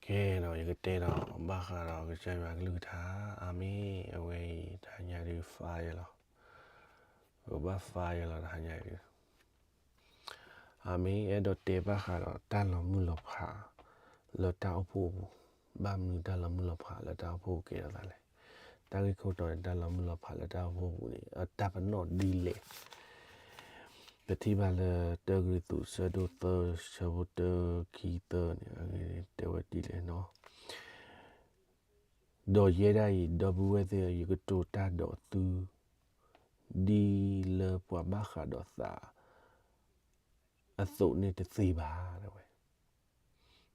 ကဲဒီး ယကတဲဒီး ဘၣ်ဃးဒီးကစၢ်ယွၤကလုၢ်ကထါ, အၤမ့ၣ်, အဝဲအံၤ တဟါညါဒုး fire လီၤ, ပဘၣ် fire လီၤ တဟါညါအံၤဒုး. အၤမ့ၣ်, အဲၣ်ဒိးတဲဘၣ်ဃးဒီးတၢ်လီၤမုၢ်လီၤဖးလၢတၢ်အိၣ်ဖှိၣ်အပူၤ, ဘၣ်မနုၤတၢ်လီၤမုၢ်လီၤဖးလၢတၢ်အိၣ်ဖှိၣ်ကဲထီၣ်သးလဲၣ်. တၢ်ဂ့ၢ်ခိၣ်တီန့ၣ် တၢ်လီၤမုၢ်လီၤဖးလၢတၢ်အိၣ်ဖှိၣ်အပူၤန့ၣ် အတၢ်ပနီၣ်ဒ်လဲၣ်. ပထံၣ်ဘၣ်လၢ တၢကရံၣ်သူး ဆၢဒိၣ်သၢ ဆၢဖိတၢ ခံသၢန့ၣ် တဲဝဲဒ်လဲၣ်နီၤ. ဒီးယဲဒၣ်အံၤ ဒီပုၢ်ဝဲၢ်သ့ၣ်ဧၢ, ယကတိၤတၢ်ဒီးသု ဒ်လၢပှၤဘၣ်ဃးဒီးသးအသိးန့ၣ်တသ့ဘၣ် တဲဝဲ.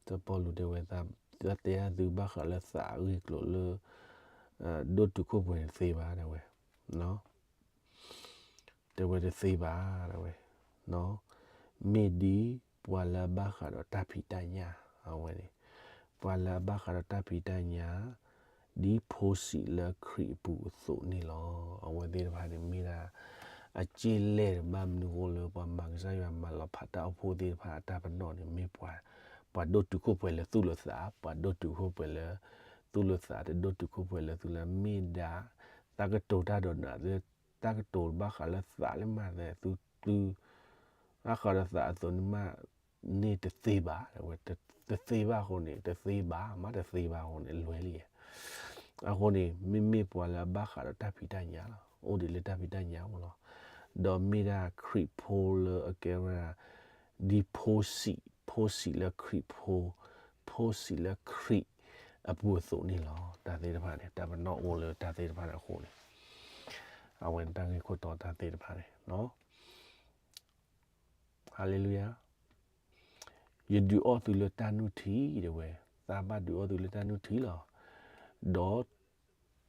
စီၤပီလူးတဲဝဲ, တၢ်တဲအသုဘၣ်ဃးလၢသးအဂ့ၢ်အကျိၤလၢ ဒိၣ်တုာ်ခိၣ်ပှဲၤန့ၣ်တသ့ဘၣ် တဲဝဲ. တဲဝဲတသ့ဘၣ် တဲဝဲ. မ့ၢ်ဒ်ပှၤလၢအဘၣ်ဃးဒီးတၢ်ဖံးတၢ်ညၣ် အဝဲန့ၣ်, ပှၤလၢအဘၣ်ဃးဒီးတၢ်ဖံးတၢ်ညၣ် ဒ်ဖိဆံးလၢခရံာ်အပူၤအသိးန့ၣ်လီၤ. အဝဲသ့ၣ်တဖၣ်န့ၣ်မ့ၢ်ဒၣ် အစ့လဲၣ်တဘၣ်မနုၤအဃိလၢ ပှၤမၤကစၢ်ယွၤမၤလီၤဖးတၢ်အိၣ်ဖှိၣ်သ့ၣ်တဖၣ်အတၢ်ပနီၣ်န့ၣ် မ့ၢ်ပှၤ ပှၤဒိၣ်တုာ်ခိၣ်ပှဲၤလၢသူၣ်လၢသး, ပှၤဒိၣ်တုာ်ခိၣ်ပှဲၤလၢသူၣ်လၢသး, တဒိၣ်တုာ်ခိၣ်ပှဲၤလၢသူၣ်လၢ မ့ၢ်ဒၣ် တၢ်ကတိၤတၢ်ဒီးနၤ တၢ်ကတိၤဘၣ်ဃးလၢသးလၢမၤသး သု သု ဘၣ်ဃးဒီးသးအသိးန့ၣ်မး န့ၣ်တသ့ဘၣ် တဲဝဲ. တသ့ဘၣ်အဃိန့ၣ် တသ့ဘၣ် မ့ၢ်တသ့ဘၣ်အဃိန့ၣ် လွဲလံ. အဃိန့ၣ် မ့မ့ၢ်ပှၤလၢအဘၣ်ဃးဒီးတၢ်ဖံးတၢ်ညၣ်လီၤ, အိၣ်ဒံးလၢတၢ်ဖံးတၢ်ညၣ်အပူၤလီၤ. ဒီးမ့ၢ်ဒၣ်ခရံာ်ဖိလၢအကဲဝဲဒၣ် ဒ်ဖိဆံး, ဖိဆံးလၢခရံာ်ဖိ, ဖိဆံးလၢခရံာ်အပူၤအသိးန့ၣ်လီၤ. တၢ်သ့ၣ်တဖၣ်န့ၣ် တၢ်ပနီၣ်အိၣ်လၢတၢ်သ့ၣ်တဖၣ်န့ၣ်အဃိန့ၣ်, အဝဲန့ၣ်တၢ်ဂ့ၢ်ခိၣ်တီတၢ်သ့ၣ်တဖၣ်န့ၣ် ဟါလ့လူယၤ, ယဒုးအီၣ်သုလၢတၢ်နုၢ်ထံ တဲဝဲ, သးဘၣ်ဒုးအီၣ်သုလၢတၢ်နုၢ်ထံလီၤ. ဒီး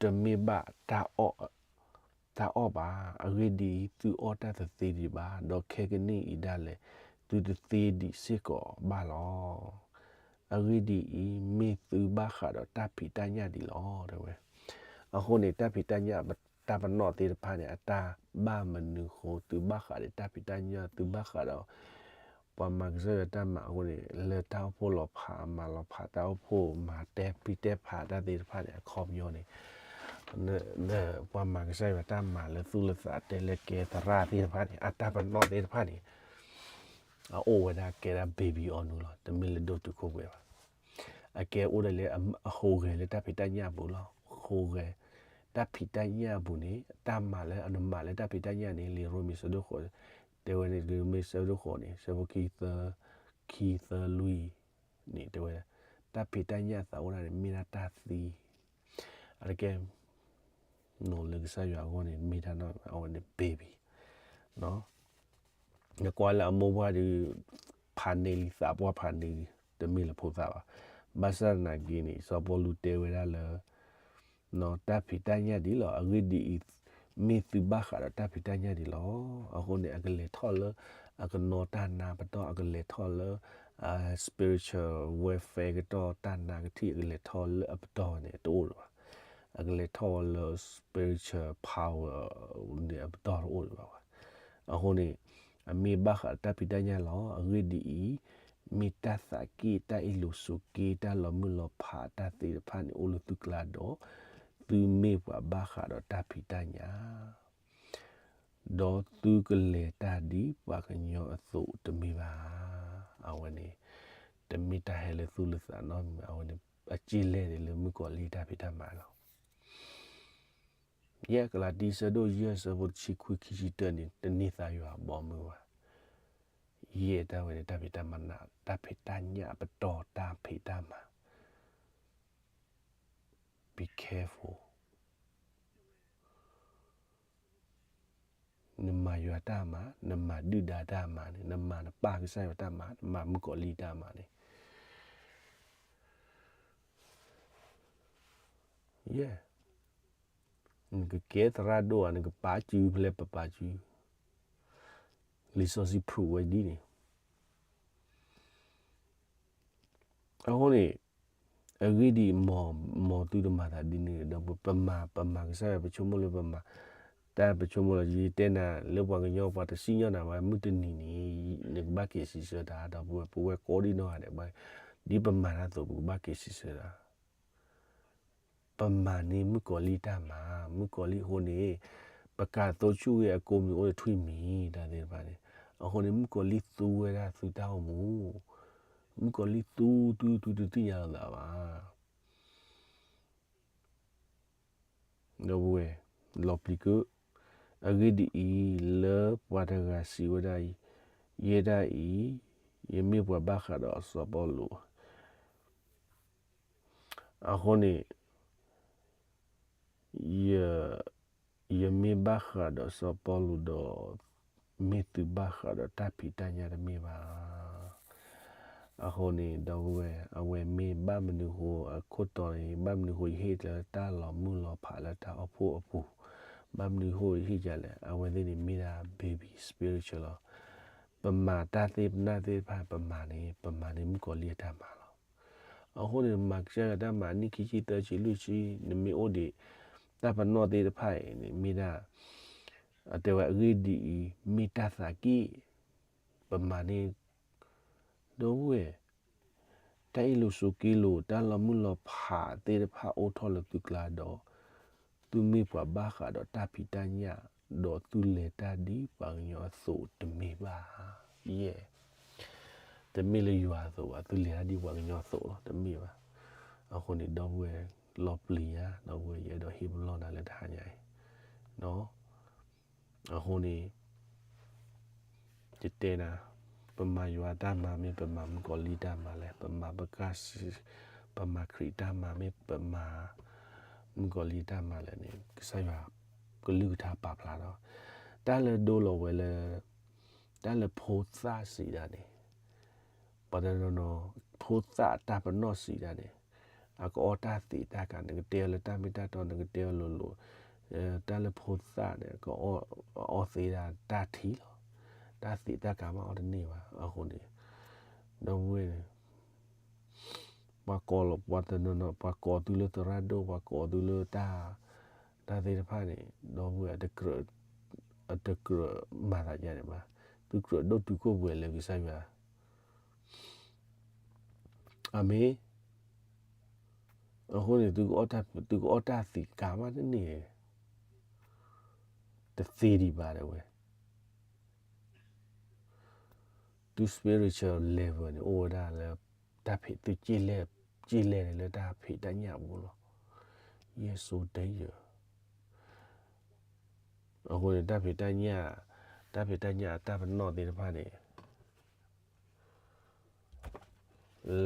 တမ့ၢ်ဘၣ်တၢ်အီၣ်, တၢ်အီၣ်ဘၣ်. အဂ့ၢ်ဒ်အံၤ, သုအီၣ်တၢ်တသ့ဒံးဘၣ်, ဒီးခဲကနံၣ်အံၤဒၣ်လဲာ် သုတသ့ဒံးစ့ၢ်ကီးဘၣ်လီၤ. အဂ့ၢ်ဒ်အံၤ, မ့ၢ်သုဘၣ်ဃးဒီးတၢ်ဖံးတၢ်ညၣ်ဒံးလီၤ တဲဝဲ. အဃိန့ၣ် တၢ်ဖံးတၢ်ညၣ် တၢ်ပနီၣ်သ့ၣ်တဖၣ်န့ၣ် အတၢ်ဘၣ်မနုၤအဃိ သုဘၣ်ဃးဒီးတၢ်ဖံးတၢ်ညၣ် သုဘၣ်ဃးဒီး ပှၤမၤကစၢ်ယွၤတၢ်မၤအဃိန့ၣ် လၢတၢ်အိၣ်ဖှိၣ်လီၤဖး မၤလီၤဖးတၢ်အိၣ်ဖှိၣ် မၤတဲဖံးတဲဖးတၢ်သ့ၣ်တဖၣ်န့ၣ် အခီပညီန့ၣ် ပှၤမၤကစၢ်ယွၤတၢ်မၤလၢသူၣ်လၢသးတဲလၢကဲသရၣ်သ့ၣ်တဖၣ်န့ၣ် အတၢ်ပနီၣ်သ့ၣ်တဖၣ်န့ၣ် အအိၣ်ဝဲဒၣ်ကဲဒၣ် baby အီၤနုၤလီၤ. တမ့ၢ်လၢဒိၣ်တုာ်ခိၣ်ပှဲၤဘၣ်. အကဲအိၣ်ဒၣ်လၢအဟူးဂဲၤလၢတၢ်ဖံးတၢ်ညၣ်အပူၤလီၤ. ဟူးဂဲၤ တၢ်ဖံးတၢ်ညၣ်အပူၤန့ၣ် တၢ်မၤလၢအနမၤလၢတၢ်ဖံးတၢ်ညၣ်န့ၣ် လံာ်ရိမ့ၤဆၢဒိၣ်ဃိး တဲဝဲန့ၣ် ရိမ့ၤဆၢဒိၣ်ဃိးန့ၣ် ဆၢဖိခံသၢ ခံသၢလွံၢ်န့ၣ် တဲဝဲ တၢ်ဖံးတၢ်ညၣ်အသးအိၣ်ဒၣ်န့ၣ် မ့ၢ်ဒၣ်တၢ်သံ အတကဲ နီၢ်လၢကစၢ်ယွၤအဂီၢ်န့ၣ် မ့ၢ်တၢ်နီၢ်အဝဲန့ၣ် baby နကွၢ်လၢအမိၢ်ပှၢ်ဒီး ဖးန့ၢ်လံသးပှၢ်ဖးန့ၢ်လံ တမ့ၢ်လၢဖိသၣ်ဘၣ်. ဘၣ်ဆၣ်သနာ်က့န့ၣ် စီၤပီလူးတဲဝဲဒၣ်လၢ တၢ်ဖံးတၢ်ညၣ်ဒ်လီၤ. အဂ့ၢ်ဒ်အံၤ, မ့ၢ်သုဘၣ်ဃးဒီးတၢ်ဖံးတၢ်ညၣ်ဒ်လီၤ. အဃိန့ၣ် အကလဲၤထီၣ်လၢ အကနီၤတၢ်နါပတီၢ် အကလဲၤထီၣ်လၢ spiritual warfare ကတီၢ်တၢ်နါကထံၣ် အကလဲၤထီၣ်လၢအပတီၢ်န့ၣ် တအိၣ်လၢၤဘၣ်. အကလဲၤထီၣ်ဝဲလၢ spiritual power န့ၣ် အပတီၢ်တအိၣ်လၢၤဘၣ်. အဃိန့ၣ် အမ့ၢ်ဘၣ်ဃးတၢ်ဖံးတၢ်ညၣ်လီၤ. အဂ့ၢ်ဒ်အံၤ, မ့ၢ်တၢ်သးက့ၣ် တၢ်အ့ၣ်လိာ်ဆိးက့ တၢ်လီၤမုၢ်လီၤဖးတၢ်သ့ၣ်တဖၣ်န့ၣ် အိၣ်လၢသုကျါဒီး သုမ့ၢ်ပှၤဘၣ်ဃးဒီးတၢ်ဖံးတၢ်ညၣ် ဒီးသုကလဲၤတၢ်ဒ်ပှၤကညီအသိးတမ့ၢ်ဘၣ်. အဝဲန့ၣ် တမ့ၢ်တၢ်ဟဲလၢသူၣ်လၢသးနီတမံၤ အဝဲန့ၣ် အစ့လဲၣ်ဒၣ်လၢမုၣ်ကီၤလံၢ်တၢ်ဖံးတၢ်မၤလီၤ. ယဲၢ်ကလၤတံ ဆၢဒိၣ်ယဲၢ် ဆၢဖိတဆံခွံ ခံဆံတၢန့ၣ် တန့ၢ်သးယွၤအဘီအမုၢ်ဘၣ်. ယဲၢ်တၢ်ဝဲန့ၣ် တၢ်ဖံးတၢ်မၤနး တၢ်ဖံးတၢ်ညၣ်အပတီၢ် တၢ်ဖံးတၢ်မၤ Be careful. နမၤယွၤတၢ်မၤ, နမၤဒုၣ်ဒါတၢ်မၤန့ၣ်, နမၤနပၢ်ကစၢ်ယွၤတၢ်မၤ, နမၤမုၣ်ကီၤလံၢ်တၢ်မၤန့ၣ်, ယဲၢ်, နကကဲသရၣ်ဒိၣ်ဧါ, နကပာ်စုဖဲလဲၣ်ပပာ်စု, လံာ်စီဆှံဖုးဝဲဒ်န့ၣ် အဃိန့ၣ် အဂ့ၢ်ဒ်အံၤ, မ်သုတမၤသးဒ်န့ၣ်ဒီး ပမၤ, ပမၤကစၢ်ယွၤ ပဆိကမိၣ်လၢပမၤ, တၢ်ပဆိကမိၣ်လီၤ, ယတဲနၤလၢပှၤကညီ ပှၤတစံၣ်ညီၣ်နၤဘၣ်, မုၢ်တနံၤန့ၣ် နကဘၣ်က့ၤစံးဆၢတၢ်, ဒီပုၢ်ဝဲၢ်ကိးဒံနီၢ်ဂၤဒဲးဘၣ်, ဒ်ပမၤတၢ်အသိး ပကဘၣ်က့ၤစံးဆၢဒၣ် ပမၤန့ၢ်မုၣ်ကီၤလံၢ်တၢ်မၤ, မုၣ်ကီၤလံၢ်အဃိန့ၣ် ပကးသိဆူၣ်ဂ့ၤအကိးမံၤအိၣ်ဒီးထွံၣ်မံၤ တၢ်သ့ၣ်တဖၣ်န့ၣ်, အဃိန့ၣ် မုၣ်ကီၤလံၢ်သူဝဲဒၣ်သုတၢ်အိၣ်မူ, မုၣ်ကီၤလံၢ်သူ သူ သူတသ့ၣ်ညါလီၤသးဘၣ်. ဒီပုၢ်ဝဲၢ်, လီၤပျံၤက့ၤ, အဂ့ၢ်ဒ်အံၤ, လၢပှၤတဂၤစံးဝဲဒၣ်, ယဲဒၣ်အံၤ, ယမ့ၢ်ပှၤဘၣ်ဃးဒီးစီၤပီလူး, အဃိန့ၣ် ယမ့ၢ်ဘၣ်ဃးဒီးစီၤပီလူးဒီး, မ့ၢ်သုဘၣ်ဃးဒီးတၢ်ဖံးတၢ်ညၣ်တမ့ၢ်ဘၣ်. အဃိန့ၣ် ဒီပုၢ်ဝဲၢ်, အဝဲမ့ၢ်ဘၣ်မနုၤဃိအခိၣ်တီန့ၣ် ဘၣ်မနုၤဃိယဟ့ၣ်လၢတၢ်လီၤမုၢ်လီၤဖးလၢတၢ်အိၣ်ဖှိၣ်အပူၤ, ဘၣ်မနုၤဃိယဟ့ၣ်ယၤလဲၣ်, အဝဲသ့ၣ်န့ၣ်မ့ၢ်ဒၣ် baby spiritual လီၤ. ပမၤတၢ်သ့ၣ်ပနၢ်သ့ၣ်တဖၣ် ပမၤန့ၣ် ပမၤန့ၢ်မုၣ်ကီၤလံၢ်အတၢ်မၤလီၤ. အဃိန့ၣ် မၤကစၢ်ယွၤတၢ်မၤ နံၣ်ခံဆံသၢဆံလွံၢ်ဆံ နမ့ၢ်အိၣ်ဒံး တၢ်ပနီၣ်သ့ၣ်တဖၣ်အံၤန့ၣ် မ့ၢ်ဒၣ်, အတဲဝဲအဂ့ၢ်ဒ်အံၤ, မ့ၢ်တၢ်သးက့ၣ်, ပမၤန့ၢ်, ဒီပုၢ်ဝဲၢ်, တၢ်အ့ၣ်လိာ်ဆိးက့လိာ် တၢ်လီၤမုၢ်လီၤဖးသ့ၣ်တဖၣ်အိၣ်ထီၣ်လၢသုကျါဒီး, သုမ့ၢ်ပှၤဘၣ်ဃးဒီးတၢ်ဖံးတၢ်ညၣ်, ဒီးသုလဲၤတၢ်ဒ်ပှၤကညီအသိးတမ့ၢ်ဘၣ်. ယဲၢ်, တမ့ၢ်လၢယွၤအသိးဘၣ်, သုလဲၤတၢ်ဒ်ပှၤကညီအသိးလီၤ, တမ့ၢ်ဘၣ်. အဃိန့ၣ် ဒီပုၢ်ဝဲၢ်, လီၤပျံၤညါ, ဒီပုၢ်ဝဲၢ်, ယအဲၣ်ဒိးဟ့ၣ်ပလီၢ်နၤလၢတဟါညါအံၤ, အဃိန့ၣ် ယတဲနၤ, ပမၤယွၤတၢ်မၤမ့ၢ်ပမၤမုၣ်ကီၤလံၢ်တၢ်မၤလဲၣ်, ပမၤပကစၢ်, ပမၤခရံာ်တၢ်မၤမ့ၢ်ပမၤ, မုၣ်ကီၤလံၢ်တၢ်မၤလဲၣ်န့ၣ် ကစၢ်ယွၤ, ကလုၢ်ကထါပာ်ဖျါဒီး, တၢ်လၢဒိလီၤဝဲလၢ, တၢ်လၢဖိသၣ်စံးဒၣ်န့ၣ်, ပှၤတနီၤနီၤ, ဖိသၣ်တၢ်ပနီၣ်စံးဒၣ်န့ၣ်, အကအီၣ်တၢ်သံးတၢ်ကၤ, နကတဲအီၤလၢတၢ်မ့ၢ်တၢ်တီ နကတဲအီၤလိၤလိၤ, တၢ်လၢဖိသၣ်န့ၣ် ကအီၣ်သ့ဒၣ်တၢ်ထံလီၤ. တၢ်သံးတၢ်ကၤမးအီၣ်တန့ၢ်ဘၣ်. အဃိန့ၣ်, ဒီပုၢ်ဝဲၢ်န့ၣ်, ပှၤကိးလီၤပှၤတနီၤနီၤ, ပှၤကိးသုလၢသရၣ်ဒိၣ်, ပှၤကိးသုလၢတၢ်, တၢ်သ့ၣ်တဖၣ်န့ၣ်, ဒီပုၢ်ဝဲၢ်, အတကြၢးမၤသးဒ်န့ၣ်ဘၣ်. သုကြၢးဒိၣ်တုာ်ခိၣ်ပှဲၤလၢကစၢ်ယွၤ အၤမ့ၣ်. အဃိန့ၣ် သုကအီၣ်တၢ်သံးကၤမးတန့ၢ်, တသ့ဒံးဘၣ်ဒၣ်ဝဲ. သု spiritual level န့ၣ် အိၣ်ဝဲဒၣ်လၢ တၢ်ဖံးသု စ့လဲၣ်န့ၣ်လၢတၢ်ဖံးတၢ်ညၣ်အပူၤလီၤ. Yes, so dangerous. အဃိန့ၣ် တၢ်ဖံးတၢ်ညၣ်, တၢ်ဖံးတၢ်ညၣ်အတၢ်ပနီၣ်သ့ၣ်တဖၣ်န့ၣ်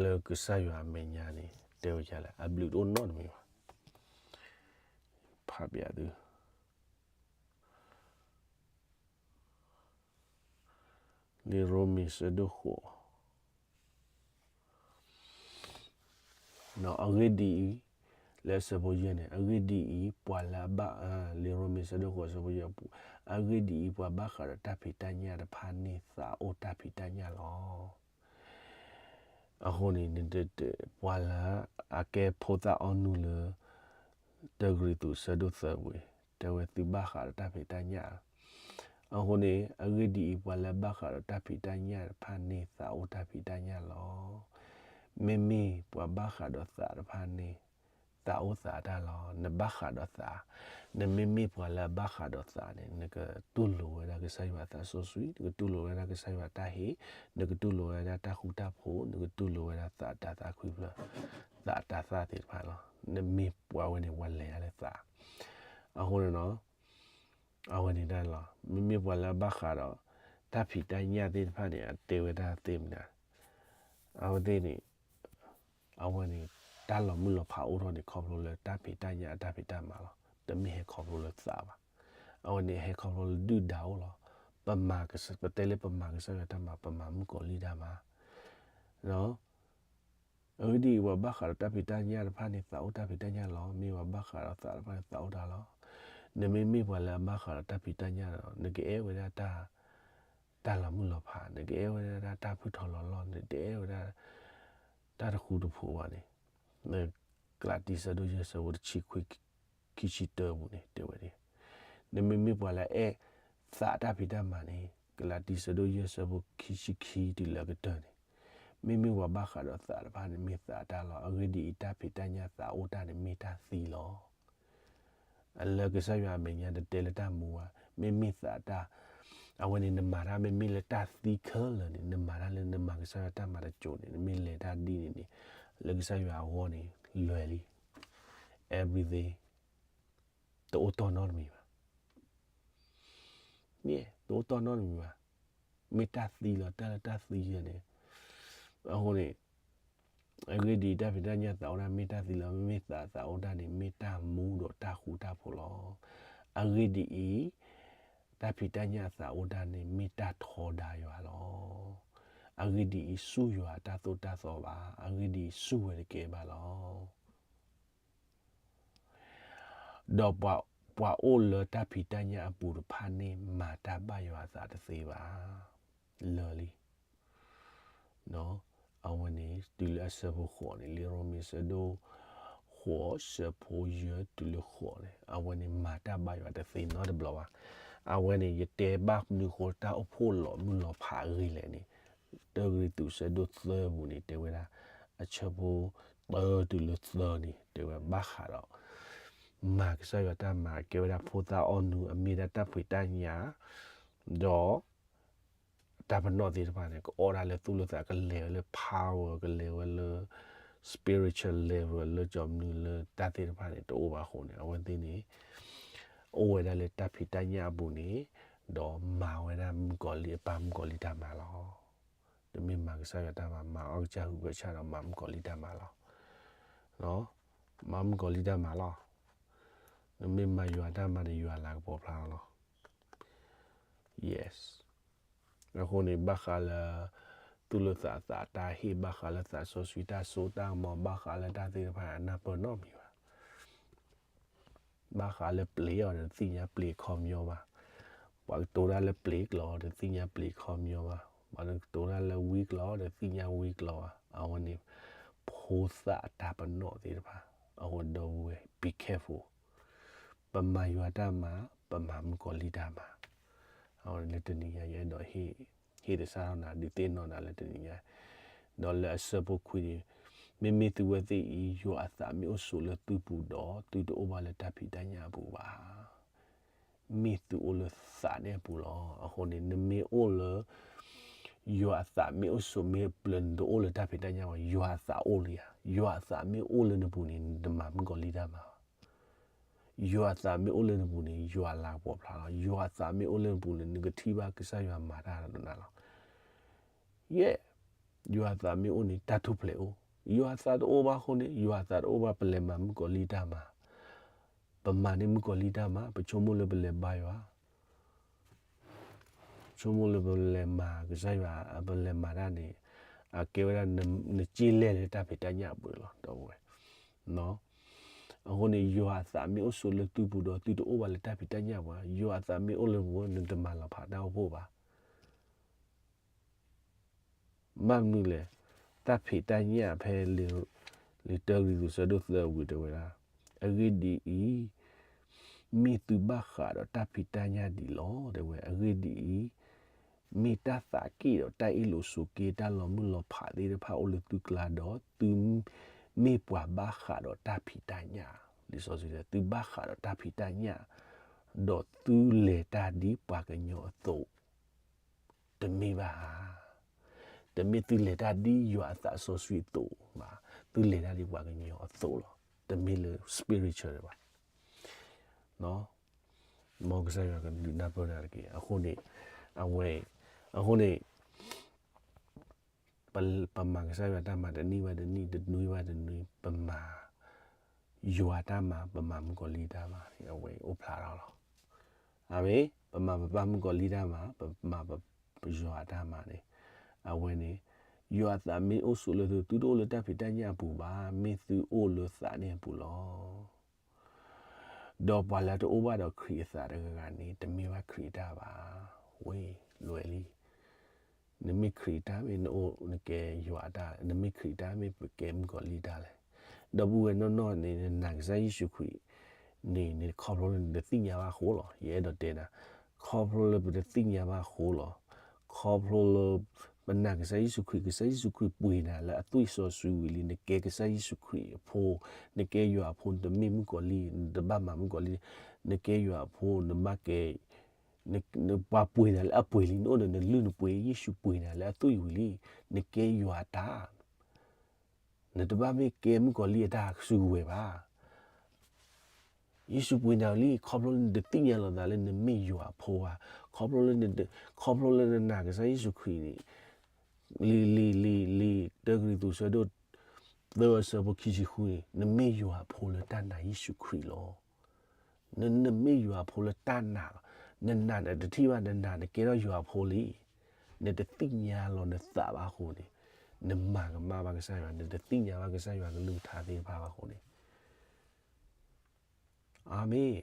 လၢကစၢ်ယွၤအမဲာ်ညါန့ၣ် တဲဝဲဒ်လဲၣ်, အဘျုးတအိၣ်နီတမံၤဘၣ်. ဖးပျးသု, လံာ်ရိမ့ၤဆၢဒိၣ်ဃိး, အဂ့ၢ်ဒ်အံၤ, လၢအဆၢဖိယဲၢ်န့ၣ်, အဂ့ၢ်ဒ်အံၤ, ပှၤလၢအဘၣ်, လံာ်ရိမ့ၤဆၢဒိၣ်ဃိးအဆၢဖိယဲၢ်, အဂ့ၢ်ဒ်အံၤ, ပှၤဘၣ်ဃးဒီးတၢ်ဖံးတၢ်ညၣ်တဖၣ်န့ၣ် သးအိၣ်တၢ်ဖံးတၢ်ညၣ်လီၤ. အဃိန့ၣ် ပှၤလၢအကဲဖိသၣ်အီနုၢ်လၢ တၢကရံၣ်သူး ဆၢဒိၣ်သၢပူၤ, တဲဝဲသုဘၣ်ဃးဒီးတၢ်ဖံးတၢ်ညၣ်. အဃိန့ၣ် အဂ့ၢ်ဒ်အံၤ, ပှၤလၢအဘၣ်ဃးဒီးတၢ်ဖံးတၢ်ညၣ်တဖၣ်န့ၣ် သးအိၣ်တၢ်ဖံးတၢ်ညၣ်လီၤ. မ့မ့ၢ်ပှၤဘၣ်ဃးဒီးသးတဖၣ်န့ၣ် သးအိၣ်သးတၢ်လီၤ. နဘၣ်ဃးဒီးသး, နမ့မ့ၢ်ပှၤလၢအဘၣ်ဃးဒီးသးန့ၣ် နကတူၢ်လိာ်ဝဲဒၣ်ကစၢ်ယွၤအသးစီဆှံ, နကတူၢ်လိာ်ဝဲဒၣ်ကစၢ်ယွၤတၢ်ဟ့ၣ်, နကတူၢ်လိာ်ဝဲဒၣ်တၢ်ဃူတၢ်ဖိး, နကတူၢ်လိာ်ဝဲဒၣ်သးတၢ်သးခုဖျၢၣ်, သးတၢ်သၣ်သ့ၣ်တဖၣ်လီၤ. နမ့ၢ်ပှၤဝဲန့ၣ် ပှၤလဲၤတၢ်လၢသး. အဃိန့ၣ်ဒီး အဝဲန့ၣ်ဒၣ်လီၤ. မ့မ့ၢ်ပှၤလၢအဘၣ်ဃးဒီး တၢ်ဖံးတၢ်ညၣ်သ့ၣ်တဖၣ်န့ၣ် အတဲဝဲဒၣ်သ့ၣ်မနၤ, အဝဲသ့ၣ်န့ၣ်, အဝဲန့ၣ် တၢ်လီၤမုၢ်လီၤဖးအိၣ်ထီၣ်န့ၣ် ခီဖျိလၢတၢ်ဖံးတၢ်ညၣ်အတၢ်ဖံးတၢ်မၤလီၤ. တမ့ၢ်ဟဲခီဖျိလၢသးဘၣ်. အဝဲန့ၣ်ဟဲခီဖျိလၢဒုၣ်ဒါအိၣ်လီၤ. ပမၤက, ပတဲလၢပမၤကစၢ်ယွၤတၢ်မၤ, ပမၤမုၣ်ကီၤလံၢ်တၢ်မၤ အဂ့ၢ်ဒ်အံၤ, ပှၤဘၣ်ဃးဒီးတၢ်ဖံးတၢ်ညၣ်တဖၣ်န့ၣ် သးအိၣ်တၢ်ဖံးတၢ်ညၣ်လီၤ. မ့ၢ်ပှၤဘၣ်ဃးဒီးသးတဖၣ်န့ၣ် သးအိၣ်တၢ်လီၤ. နမ့မ့ၢ်ပှၤလၢအဘၣ်ဃးဒီးတၢ်ဖံးတၢ်ညၣ်ဒီး နကအဲၣ်ဝဲဒၣ်တၢ်, တၢ်လီၤမုၢ်လီၤဖး, နကအဲၣ်ဝဲဒၣ်တၢ်ဖုၣ်ထီၣ်လီၤလီၢ်, နတအဲၣ်ဝဲဒၣ် တၢ်တဃူတဖိးဘၣ်န့ၣ်, ကလၤတံ ဆၢဒိၣ်ယဲၢ် ဆၢဖိတဆံခွံ, ခံဆံတၢပူၤန့ၣ် တဲဝဲဒၣ်, နမ့မ့ၢ်ပှၤလၢအအဲၣ်သးတၢ်ဖံးတၢ်မၤန့ၣ်, ကလၤတံ ဆၢဒိၣ်ယဲၢ် ဆၢဖိခံဆံခံတုၤလၢအကတၢၢ်န့ၣ်, မ့မ့ၢ်ပှၤဘၣ်ဃးဒီးသးတဖၣ်န့ၣ် မ့ၢ်သးတၢ်လီၤ. အဂ့ၢ်ဒ်အံၤ, တၢ်ဖံးတၢ်ညၣ်သးအိၣ်တၢ်န့ၣ် မ့ၢ်တၢ်သံလီၤ. အလၢကစၢ်ယွၤအမဲာ်ညါတတဲလၢတၢ်မူဘၣ်, မ့မ့ၢ်သးတၢ်, အဝဲန့ၣ် နမၤတၢ်မ့မ့ၢ်လၢတၢ်သံခဲလၢာ်န့ၣ်, နမၤတၢ်လၢနမၤကစၢ်ယွၤတၢ်မၤတစိၤန့ၣ်, နမ့ၢ်လဲၤတၢ်ဒ်န့ၣ်န့ၣ်, လၢကစၢ်ယွၤအဂီၢ်န့ၣ် လွဲၤလံ. Everything တအိၣ်တီၢ်နီတမံၤဘၣ်. မ့ၢ်တအိၣ်တီၢ်နီတမံၤဘၣ်. မ့ၢ်တၢ်သံလီၤ, တၢ်လၢတၢ်သံယဲန့ၣ်. အဃိန့ၣ်, အဂ့ၢ်ဒ်အံၤ, တၢ်ဖံးတၢ်ညၣ်သးအိၣ်တၢ် မ့ၢ်တၢ်သံလီၤ. မ့မ့ၢ်သးသးအိၣ်တၢ်န့ၣ် မ့ၢ်တၢ်မူဒီးတၢ်ဃူတၢ်ဖိးလီၤ. အဂ့ၢ်ဒ်အံၤ, တၢ်ဖံးတၢ်ညၣ်အသးအိၣ်တၢ်န့ၣ် မ့ၢ်တၢ်ထီဒါယွၤလီၤ. အဂ့ၢ်ဒ်အံၤ, ဆူၣ်ယွၤအတၢ်သိၣ်တၢ်သီဘၣ်. အဂ့ၢ်ဒ်အံၤ, ဆူၣ်ဝဲတကဲဘၣ်လီၤ. ဒီးပှၤ, ပှၤအိၣ်လၢတၢ်ဖံးတၢ်ညၣ်အပူၤတဖၣ်န့ၣ် မၤတၢ်ဘၣ်ယွၤအသးတသ့ဘၣ်. လၢာ်လံ. အဝဲန့ၣ် တုၤလၢအဆၢဖိဃိးန့ၣ်, လံာ်ရိမ့ၤဆၢဒိၣ်ဃိး ဆၢဖိယဲၢ်တုၤလၢဃိးန့ၣ်, အဝဲန့ၣ်မၤတၢ်ဘၣ်ယွၤတသ့နီတဘျီဘၣ်. အဝဲန့ၣ် ယတဲဘၣ်မနုၤဃိ တၢ်အိၣ်ဖှိၣ်လီၤမုၢ်လီၤဖးအဂ့ၢ်လဲၣ်န့ၣ်, တၢကရံၣ်သူးဆၢဒိၣ်သၢပူၤန့ၣ် တဲဝဲဒၣ်, အဆၢဖိတၢတုၤလၢသၢန့ၣ် တဲဝဲဘၣ်ဃးဒီး မၤကစၢ်ယွၤတၢ်မၤ ကဲဝဲဒၣ်ဖိသၣ်အီၣ်နုၢ် အမ့ၢ်ဒၣ်တၢ်ဖံးတၢ်ညၣ်, ဒီး တၢ်ပနီၣ်သ့ၣ်တဖၣ်န့ၣ် ကအီၣ်ဒၣ်လၢသူၣ်လၢသး ကလဲၤဝဲလၢ power, ကလဲၤဝဲလၢ spiritual level လၢကၠီမနုၤလၢတၢ်သ့ၣ်တဖၣ်န့ၣ် တအိၣ်ဘၣ်အဃိန့ၣ်, အဝဲသ့ၣ်န့ၣ် အိၣ်ဝဲဒၣ်လၢတၢ်ဖံးတၢ်ညၣ်အပူၤန့ၣ်, ဒီးမၤဝဲဒၣ်မုၣ်ကီၤလံၢ်အပၢ်မုၣ်ကီၤလံၢ်တၢ်မၤလီၤ. တမ့ၢ်မၤကစၢ်ယွၤတၢ်မၤ, မၤအီၣ်ကစၢ်ဟုၣ်ကစၢ်ဒီးမၤမုၣ်ကီၤလံၢ်တၢ်မၤလီၤ. မၤမုၣ်ကီၤလံၢ်တၢ်မၤလီၤ. နမ့ၢ်မၤယွၤတၢ်မၤဒီး ယွၤလၤကပီၤဖျါလီၤ. Yes. အဃိန့ၣ် ဘၣ်ဃးလၢ သူၣ်လၢသးအသးတၢ်ဟ့ၣ်, ဘၣ်ဃးလၢသးစီဆှံတၢ်စိတၢ်ကမီၤ, ဘၣ်ဃးလၢတၢ်သ့ၣ်တဖၣ် အနၢ်ပၢၢ်နီတမံၤဘၣ်. ဘၣ်ဃးလၢပျ့ၤအီၤဒီး တသ့ၣ်ညါပျ့ၤခီပညီဘၣ်. ပှၤကတိၤတၢ်လၢပျ့ၤကျိာ်ဒီး တသ့ၣ်ညါပျ့ၤခီပညီဘၣ်. ပှၤကတိၤတၢ်လၢဝံကျိာ်ဒီး တသ့ၣ်ညါဝံကျိာ်ဘၣ်. အဝဲန့ၣ် ဖိသၣ်အတၢ်ပနီၣ်သ့ၣ်တဖၣ်, အဃိဒီပုၢ်ဝဲၢ် be careful. ပမၤယွၤတၢ်မၤ, ပမၤမုၣ်ကီၤလံၢ်တၢ်မၤ. အဝဲလၢတနံၤညါ ယအဲၣ်ဒိးဟ့ၣ်, ဟ့ၣ်သဆၣ်ထီၣ်နၤ ဒုးသ့ၣ်နီၣ်နၤလၢတနံၤညါ, ဒီးလၢအဆၢဖိခွံန့ၣ်, မ့မ့ၢ်သုဝဲသ့ၣ်အံၤ ယွၤအသးမ့ၢ်အိၣ်ဆိးလၢသုပူၤဒီး သုတအိၣ်ဘၣ်လၢတၢ်ဖံးတၢ်ညၣ်အပူၤဘၣ်. မ့ၢ်သုအိၣ်လၢသးန့ၣ်အပူၤလီၤ. အဃိန့ၣ် နမ့ၢ်အိၣ်လၢ ယွၤအသးမ့ၢ်အိၣ်ဆိး မ့ၢ်ပျၢၤနတအိၣ်လၢတၢ်ဖံးတၢ်ညၣ်ဘၣ်, ယွၤအသးအိၣ်လံဧါ. ယွၤအသးမ့ၢ်အိၣ်လၢနပူၤန့ၣ် နတမၤမုၣ်ကီၤလံၢ်တၢ်မၤဘၣ်. ယွၤအသးမ့ၢ်အိၣ်လၢနပူၤန့ၣ် ယွၤလၤကပီၤဖျါလီၤ. ယွၤအသးမ့ၢ်အိၣ်လၢနပူၤန့ၣ် နကထံၣ်ဘၣ်ကစၢ်ယွၤမၤတၢ်ဒီးနၤလီၤ. ယဲၢ်, ယွၤအသးမ့ၢ်အိၣ်န့ၣ် တၢ်ထူၣ်ဖျဲးအိၣ်, ယွၤအသးတအိၣ်ဘၣ်အဃိန့ၣ် ယွၤအသးတအိၣ်ဘၣ် ပလဲၤမၤမုၣ်ကီၤလံၢ်တၢ်မၤ, ပမၤန့ၢ်မုၣ်ကီၤလံၢ်တၢ်မၤ, ပဆိကမိၣ်လၢပလဲၤဘါယွၤ, ဆိကမိၣ်လၢပလဲၤမၤကစၢ်ယွၤ, ပလဲၤမၤတၢ်န့ၣ်, အကဲဝဲဒၣ်နစ့လဲၢ်လၢတၢ်ဖံးတၢ်ညၣ်အပူၤလီၤ ဒီပုၢ်ဝဲၢ်. အဃိန့ၣ် ယွၤအသးမ့ၢ်အိၣ်ဆိးလၢသုပူၤဒီး သုတအိၣ်ဘၣ်လၢတၢ်ဖံးတၢ်ညၣ်ဘၣ်, ယွၤအသးမ့ၢ်အိၣ်လၢပူၤ နတမၤလီၤဖးတၢ်အိၣ်ဖှိၣ်ဘၣ်. ဘၣ်မနုၤလဲၣ်, တၢ်ဖံးတၢ်ညၣ်ဖဲလံာ်, လံာ်တၢကရံၣ်သူးဆၢဒိၣ်သၢဝံၤတဲဝဲဒၣ်, အဂ့ၢ်ဒ်အံၤ, မ့ၢ်သုဘၣ်ဃးဒီးတၢ်ဖံးတၢ်ညၣ်ဒံးလီၤ တဲဝဲ, အဂ့ၢ်ဒ်အံၤ, မ့ၢ်တၢ်သးက့ၣ်ဒီးတၢ်အ့ၣ်လိာ်ဆိးက့ တၢ်လီၤမုၢ်လီၤဖးသ့ၣ်တဖၣ်အိၣ်လၢသုကျါဒီး သုမ့ၢ်ပှၤဘၣ်ဃးဒီးတၢ်ဖံးတၢ်ညၣ်, လံာ်စီဆှံတဲ သုဘၣ်ဃးဒီးတၢ်ဖံးတၢ်ညၣ်, ဒီးသုလဲၤတၢ်ဒ်ပှၤကညီအသိး တမ့ၢ်ဘၣ်ဧါ. တမ့ၢ်သုလဲၤတၢ်ဒ်ယွၤအသးစီဆှံအသိးဘၣ်, သုလဲၤတၢ်ဒ်ပှၤကညီအသိးလီၤ. တမ့ၢ်လၢ spiritual ဘၣ်. မ်ကစၢ်ယွၤကဒုးနၢ်ပၢၢ်နၤတက့ၢ်. အဃိန့ၣ်, အဝဲ, အဃိန့ၣ် ပမၤကစၢ်ယွၤတၢ်မၤတနံၣ်ဘၣ်တနံၣ် တနွံဘၣ်တနွံ ပမၤ ယွၤတၢ်မၤ ပမၤမုၣ်ကီၤလံၢ်တၢ်မၤန့ၣ် အဝဲအိၣ်ဖျါထီၣ်လီၤ. အမ့ၢ် ပမၤပပၢ်မုၣ်ကီၤလံၢ်တၢ်မၤ ပမၤပယွၤတၢ်မၤန့ၣ် အဝဲန့ၣ် ယွၤအသးမ့ၢ်အိၣ်ဆိးလၢသု သုတအိၣ်လၢတၢ်ဖံးတၢ်ညၣ်အပူၤဘၣ်, မ့ၢ်သုအိၣ်လၢသးန့ၣ်အပူၤလီၤ. ဒီးပှၤလၢတအိၣ်ဘၣ်ဒီးခရံာ်အသးတဂၤဂၤန့ၣ် တမ့ၢ်ဘၣ်ခရံာ်အတၢ်ဘၣ်. ဝဲ လွဲလံ. နမ့ၢ်ခရံာ်အတၢ်မ့ၢ်နအိၣ်နကဲယွၤအတၢ်လဲၣ်, နမ့ၢ်ခရံာ်အတၢ်မ့ၢ်ပကဲမုၣ်ကီၤလံၢ်တၢ်လဲၣ်. ဒီပုၢ်ဝဲၢ်နီၢ်နီၢ်န့ၣ် နနာ်ကစၢ်ယ့ၣ်ၡူးခရံာ်န့ၣ် နခီဖျိလၢနတသ့ၣ်ညါဘၣ်အဃိလီၤ. ယအဲၣ်ဒိးတဲနၤ, ခီဖျိလၢပတသ့ၣ်ညါဘၣ်အဃိလီၤ. ခီဖျိလၢပ ပနာ်ကစၢ်ယ့ၣ်ၡူးခရံာ်, ကစၢ်ယ့ၣ်ၡူးခရံာ်ပှ့ၤနၤလၢအသွံၣ်စီဆှံဝံၤလံ, နကဲကစၢ်ယ့ၣ်ၡူးခရံာ်အဖိ, နကဲယွၤအဖိ, နတမ့ၢ်မုၣ်ကီၤလံၢ်, နတဘၣ်မၤမုၣ်ကီၤလံၢ်, နကဲယွၤအဖိ, နဘၣ်ကဲ, န, နပှၤပှ့ၤနၤလၢအပှ့ၤလံ, နအိၣ်ဒီးနလုၢ်နပှ့ၤ, ယ့ၣ်ၡူးပှ့ၤနၤလၢအသွံၣ်ဝံၤလံ, နကဲယွၤအတၢ် နတဘၣ်မ့ၢ်ကဲမုၣ်ကီၤလံၢ်အတၢ်စုကဝဲၤဘၣ်. ယ့ၣ်ၡူးပှ့ၤနၤလံ, ခီဖျိလၢနတသ့ၣ်ညါလီၤသးလၢနမ့ၢ်ယွၤအဖိဘၣ်, ခီဖျိလၢန, ခီဖျိလၢနနာ်ကစၢ်ယ့ၣ်ၡူးခရံာ်န့ၣ်, လံာ်, လံာ်, လံာ်, လံာ်တၢကရံၣ်သူးဆၢဒိၣ်သၢအဆၢဖိခံဆံဃုန့ၣ်, နမ့ၢ်ယွၤအဖိလၢတၢ်နာ်ယ့ၣ်ၡူးခရံာ်လီၤ. န, နမ့ၢ်ယွၤအဖိလၢတၢ်နာ်လီၤ. နနာ်နတထံၣ်ဘၣ်, နနာ်နကဲထီၣ်ယွၤအဖိလံ. နတသ့ၣ်ညါလီၤနသးဘၣ်အဃိန့ၣ်, နမၤကမၣ်ဘၣ်ကစၢ်ယွၤ, နတသ့ၣ်ညါဘၣ်ကစၢ်ယွၤကလုၢ်ကထါသ့ၣ်တဖၣ်ဘၣ်အဃိန့ၣ်, အၤမ့ၣ်.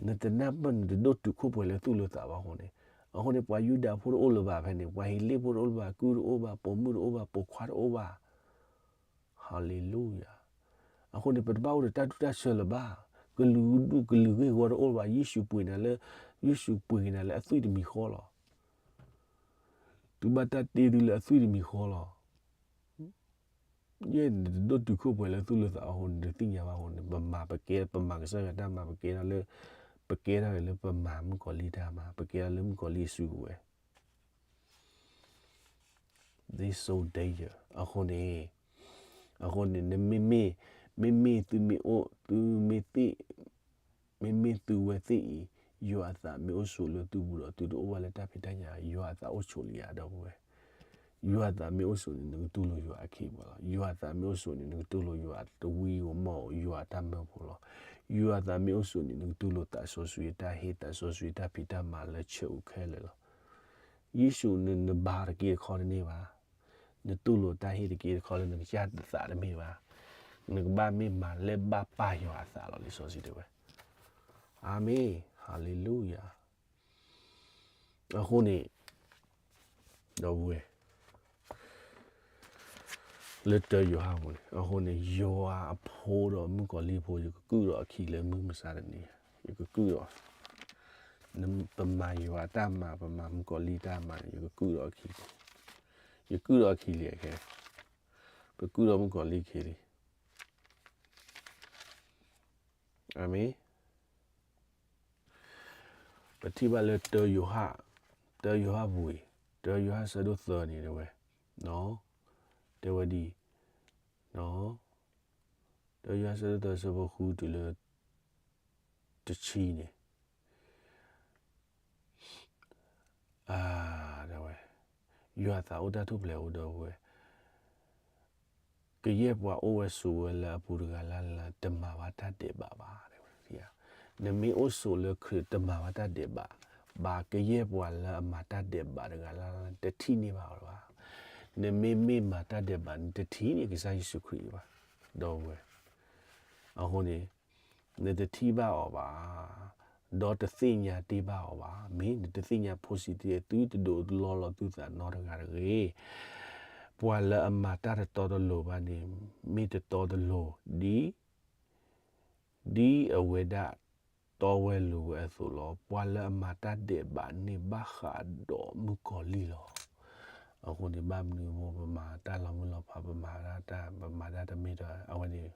နတနၢ်ပၢၢ်, နတဒိၣ်တုာ်ခိၣ်ပှဲၤလၢသူၣ်လၢသးဘၣ်အဃိန့ၣ်, အဃိန့ၣ် ပှၤယူဒၤဖိတအိၣ်လၢၤဘၣ်ဖဲန့ၣ်, ပှၤဟ့းလ့ၣ်ဖိတအိၣ်လၢၤဘၣ်, ကုၢ်တအိၣ်ဘၣ်, ပိာ်မုၣ်တအိၣ်ဘၣ်, ပိာ်ခွါတအိၣ်ဘၣ်. ဟၤလ့လူယၤ. အဃိန့ၣ် ပတဘၣ်အိၣ်ဒီးတၢ်တူၢ်တၢ်ဆၢလၢၤဘၣ်. ကလုာ်ဒူၣ် ကလုာ်ဂ့ၢ်ဝီတအိၣ်လၢၤဘၣ်. ယ့ၣ်ၡူးပှ့ၤနၤလၢ, ယ့ၣ်ၡူးပှ့ၤက့ၤနၤလၢအသွံၣ်တမံၤဃီလီၤ. သုဘၣ်တၢ်တ့သုလၢအသွံၣ်တမံၤဃီလီၤ. ယဲနတဒိၣ်တုာ်ခိၣ်ပှဲၤလၢသူၣ်လၢသးအဃိန့ၣ်, နတသ့ၣ်ညါဘၣ်အဃိန့ၣ်, ပမၤပကဲ, ပမၤကစၢ်ယွၤတၢ်မၤ ပကဲထီၣ်လၢ, ပကဲထီၣ်လၢပမၤမုၣ်ကီၤလံၢ်တၢ်မၤ, ပကဲထီၣ်လၢမုၣ်ကီၤလံၢ်အစုကဝဲၤ This so danger. အဃိန့ၣ်, အဃိန့ၣ် နမ့မ့ၢ်, မ့မ့ၢ်သုမ့ၢ်အိၣ်, သုမ့ၢ်သ့ၣ်, မ့မ့ၢ်သုဝဲသ့ၣ်အံၤ, ယွၤအသးမ့ၢ်အိၣ်ဆိးလၢသုပူၤဒီး သုတအိၣ်ဘၣ်လၢတၢ်ဖံးတၢ်ညၣ်, ယွၤအသးအိၣ်ဆိးလံဧါ ဒီပုၢ်ဝဲၢ်. ယွၤအသးမ့ၢ်အိၣ်ဆိးန့ၣ် နကတူၢ်လိာ်ယွၤအခ့အပှၤလီၤ. ယွၤအသးမ့ၢ်အိၣ်ဆိးန့ၣ် နကတူၢ်လိာ်ယွၤတဝံဧိၤမီၢ်ဧိၤ ယွၤအတၢ်မၢဖိလီၤ. ယွၤအသးမ့ၢ်အိၣ်ဆိးန့ၣ် နကတူၢ်လိာ်သးစီဆှံအတၢ်ဟ့ၣ် သးစီဆှံအတၢ်ဖံးတၢ်မၤလၢဆၢၣ်အူခဲလၢာ်လီၤ. ယ့ၣ်ၡူးန, နဘါတက့ၢ်တခီတန့ၢ်ဘၣ်. နတူၢ်လိာ်တၢ်ဟ့ၣ်တက့ၢ်တခီလၢနကစၢ်သးတမ့ၢ်ဘၣ်. နကဘၣ်မ့ၢ်မၤလၢဘၣ်ပၢ်ယွၤအသးလီၤ လံာ်စီဆှံတဲဝဲ. အၤမ့ၣ်, ဟၤလ့လူယၤ. အဃိန့ၣ်, ဒီပုၢ်ဝဲၢ် လၢတၢယိၤဟၣ်ပူၤန့ၣ်, အဃိန့ၣ် ယွၤအဖိဒီးမုၣ်ကီၤလံၢ်ဖိ ယကကုၢ်ဒီးအခံလၢမုၢ်မဆါတနံၤ, ယကကုၢ်ဒီး, ပမၤယွၤအတၢ်မၤ ပမၤမုၣ်ကီၤလံၢ်တၢ်မၤန့ၣ် ယကကုၢ်ဒီးအခံ, ယကုၢ်ဒီးအခံလံခဲ, ပကုၢ်ဒီးမုၣ်ကီၤလံၢ်ခံလံ. အၤမ့ၣ်. ပထံၣ်ဘၣ်လၢတၢယိၤဟၣ်, တၢယိၤဟၣ်ပူၤအံၤ, တၢယိၤဟၣ်ဆၢဒိၣ်သၢန့ၣ်တဲဝဲ, တဲဝဲဒ်အံၤ, တၢယိၤဟၣ်ဆၢဒိၣ်သၢဆၢဖိဃုတုၤလၢ တဆံန့ၣ် တဲဝဲ, ယွၤအသးအိၣ်တၢ်ထူၣ်ဖျဲးအိၣ်ဒီပုၢ်ဝဲၢ်, ကယဲၢ်ပှၤအိၣ်ဝဲဆိးဝဲလၢအပူၤတဂၤလၢ်လၢ် တမၤဘၣ်တၢ်ဒဲးဘးဘၣ်. နမ့ၢ်အိၣ်ဆိးလၢခရံာ်တမၤဘၣ်တၢ်ဒဲးဘးဘၣ်, ကယဲၢ်ပှၤလၢအမၤတၢ်ဒဲးဘးတဂၤလၢ်လၢ် တထံၣ်န့ၢ်ဘၣ်အီၤဘၣ်. နမ့မ့ၢ်မၤတၢ်ဒဲးဘးန့ၣ် တထံၣ်န့ၢ်ကစၢ်ယ့ၣ်ၡူးခရံာ်ဘၣ်, ဒီပုၢ်ဝဲၢ်. အဃိန့ၣ် နတထံၣ်ဘၣ်အီၤဘၣ်, ဒီးတသ့ၣ်ညါတ့ၢ်ဘၣ်အီၤဘၣ်. မ့ၢ်နတသ့ၣ်ညါဖိစံးတ့ၢ် သုတဒိးလီလီၤသုသးနီတဂၤတဂ့ၤ. ပှၤလၢအမၤတၢ်တတီတလိၤဘၣ်န့ၣ် မ့ၢ်တတီတလိၤ, ဒ်, ဒ်အဝဲဒၣ်တီဝဲလိၤဝဲအသိးလီၤ. ပှၤလၢအမၤတၢ်ဒဲးဘးန့ၣ် ဘၣ်ဃးဒီးမုၣ်ကီၤလံၢ်လီၤ. အဃိန့ၣ် ဘၣ်မနုၤအဃိ ပမၤတၢ်လီၤမုၢ်လီၤဖး ပမၤတၢ်, ပမၤတၢ်တမ့ၢ်တ, အဝဲန့ၣ်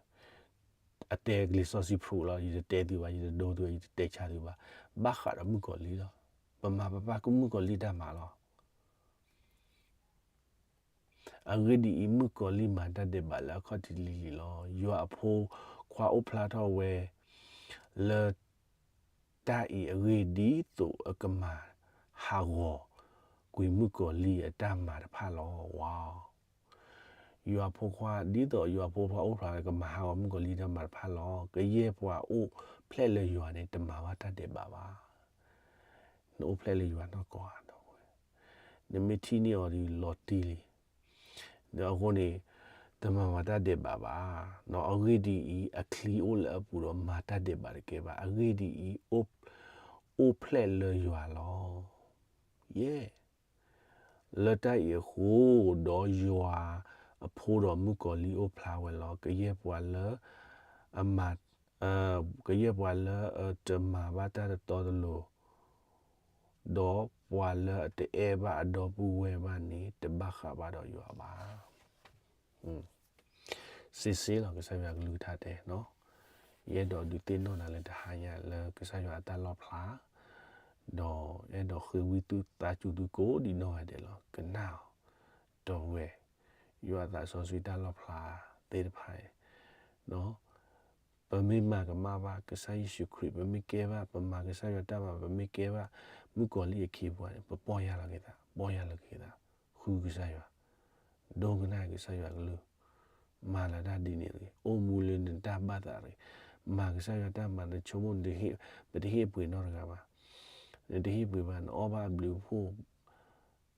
အတဲလံာ်စီဆှံဖျိလီၤ. ယတတဲသုဘၣ်, ယတဒိသုဘၣ်, ယတတဲဆါသုဘၣ်. ဘၣ်ဃးဒီးမုၣ်ကီၤလံၢ်လီၤ. ပမၤပပၢ်မုၣ်ကီၤလံၢ်တၢ်မၤလီၤ. အဂ့ၢ်ဒ်အံၤ, မုၣ်ကီၤလံၢ်မၤတၢ်ဒဲးဘးလၢအခီၣ်ထံးလံၤလံၤလီၤ. ယွၤအဖိခွါအိၣ်ဖျါထီၣ်ဝဲ လၢ တၢ်အံၤအဂ့ၢ် ဒ်သိးအကမၤဟးဂီၤကွံာ်မုၣ်ကီၤလံၢ်အတၢ်မၤတဖၣ်လီၤ. ဝါ, ယွၤဖိခွါ, ဒ်သိးယွၤဖိခွါအိၣ်ဖျါဝဲ ကမၤဟးဂီၤမုၣ်ကီၤလံၢ်တၢ်မၤတဖၣ်လီၤ. ကယဲၢ်ပှၤအိၣ်ဖျဲၣ်လၢယွၤန့ၣ် တမၤဘၣ်တၢ်ဒဲးဘးဘၣ်. နအိၣ်ဖျဲၣ်လၢယွၤနီၢ်ကီၢ်ဧါ, နမ့ၢ်ထံၣ်န့ၢ်အီၤဒီး လီၤတံၢ်လံ. ဒီးအဃိန့ၣ် တမၤဘၣ်တၢ်ဒဲးဘးဘၣ်. အဂ့ၢ်ဒ်အံၤ, အချံအိၣ်လၢအပူၤဒီး မၤတၢ်ဒဲးဘးတကဲဘၣ်. အဂ့ၢ်ဒ်အံၤ, အိၣ်ဖျဲၣ်လၢယွၤလီၤ. ယဲၢ်, လၢတၢ်အံၤအဃိ, ဒီးယွၤအဖိဒီးမုၣ်ကီၤလံၢ်အိၣ်ဖျါဝဲလီၤ. ကယဲၢ်ပှၤလၢအမၤ, ကယဲၢ်ပှၤလၢအတမၤဘၣ်တၢ်တတီတလိၤ ဒီးပှၤလၢအတအဲၣ်ဘၣ်အဒီပုၢ်ဝဲၢ်ဘၣ်န့ၣ် တဘၣ်ဃးဘၣ်ဒီးယွၤဘၣ်. စ့စ့လီၤ ကစၢ်ယွၤကလုၢ်ကထါတဲ, ယအဲၣ်ဒိးဒုးသ့ၣ်နီၣ်နၤလၢတဟါညါလၢကစၢ်ယွၤအတၢ်လီၣ်ဖျါ, ဒီးအဲၣ်ဒိးဃ့ဝံသုသးစူၤသုကိးဒံးနီၢ်ဂၤဒဲးလီၤ. ကနၣ်အီၤ, ဒီပုၢ်ဝဲၢ်, ယွၤအသးစီဆှံတၢ်လီၣ်ဖျါသ့ၣ်တဖၣ်န့ၣ် ပမ့ၢ်မၤကမၣ်ဘၣ်ကစၢ်ယ့ၣ်ၡူးခရံာ်, ပမ့ၢ်ကဲဘၣ်, ပမၤကစၢ်ယွၤတၢ်မၤ, ပမ့ၢ်ကဲဘၣ် မုၣ်ကီၤလံၢ်အခ့အပှၤန့ၣ် ပပီၢ်ယၢ်လီၤက့ၤသး, ပီၢ်ယၢ်လီၤက့ၤသး, ဃုကစၢ်ယွၤ, ဒိကနၣ်ကစၢ်ယွၤကလုၢ်, မၤလၢတၢ်ဒ်န့ၣ်တဂ့ၤ, အိၣ်မူလၢနတၢ်ဘၣ်သးတဂ့ၤ, မၤကစၢ်ယွၤတၢ်မၤ နဆိကမိၣ် ပတဟ့ၣ်ပှ့ၤနီတဂၤဘၣ်, နတဟ့ၣ်ပှ့ၤဘၣ်, နအီၣ်ဘၣ်အဘျုးအဖှိၣ်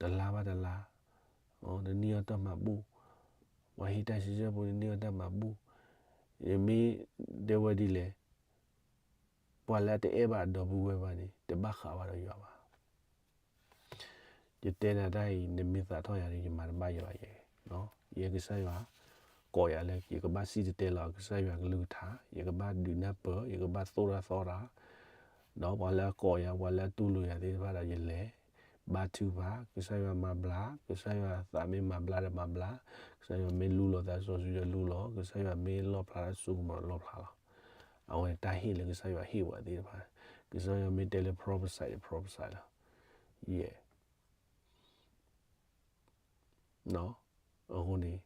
တလါဘၣ်တလါ, နန့ၢ်အီၣ်တၢ်မၤဘူၣ်, ပှၤဟ့ၣ်တၢ်ဆံဆဲဖိန့ၣ် နန့ၢ်အီၣ်တၢ်မၤဘူၣ်, ယမ့ၢ်တဲဝဲဒ်လဲၣ်, ပှၤလၢအတအဲၣ်ဘၣ်အဒီပုၢ်ဝဲၢ်ဘၣ်န့ၣ် တဘၣ်ဃးဘၣ်ဒီးယွၤဘၣ်. ယတဲနၤတၢ်အံၤ နမ့ၢ်သးထီၣ်ယၤန့ၣ် ယမၤတဘၣ်ယွၤယဲ, ယဲကစၢ်ယွၤ ကိးယၤလၢ ယကဘၣ်စံၣ်တဲၤတဲလီၤကစၢ်ယွၤကလုၢ်ကထါ, ယကဘၣ်ဒုးနၢ်ပၢၢ်, ယကဘၣ်သိၣ်တၢ်သီတၢ်, ဒီးပှၤလၢအကိးယၤ, ပှၤလၢအတူၢ်လိာ်ယၤသ့ၣ်တဖၣ်ဒီးယလဲၤ, ဘါထုကဖၣ်, ကစၢ်ယွၤမၤဘျါ, ကစၢ်ယွၤသးမ့ၢ်မၤဘျါဒီးမၤဘျါ, ကစၢ်ယွၤမ့ၢ်လူလီၤသးစီဆှံဒီးလူလီၤ, ကစၢ်ယွၤမ့ၢ်လီၣ်ဖျါတၢ်စိကမီၤဒီးလီၣ်ဖျါလီၤ. အဝဲန့ၣ်တၢ်ဟ့ၣ်လၢကစၢ်ယွၤဟ့ၣ်ပှၤသ့ၣ်တဖၣ်, ကစၢ်ယွၤမ့ၢ်တဲလၢ prophesy ဒီး prophesy လီၤ. ယဲ အဃိန့ၣ်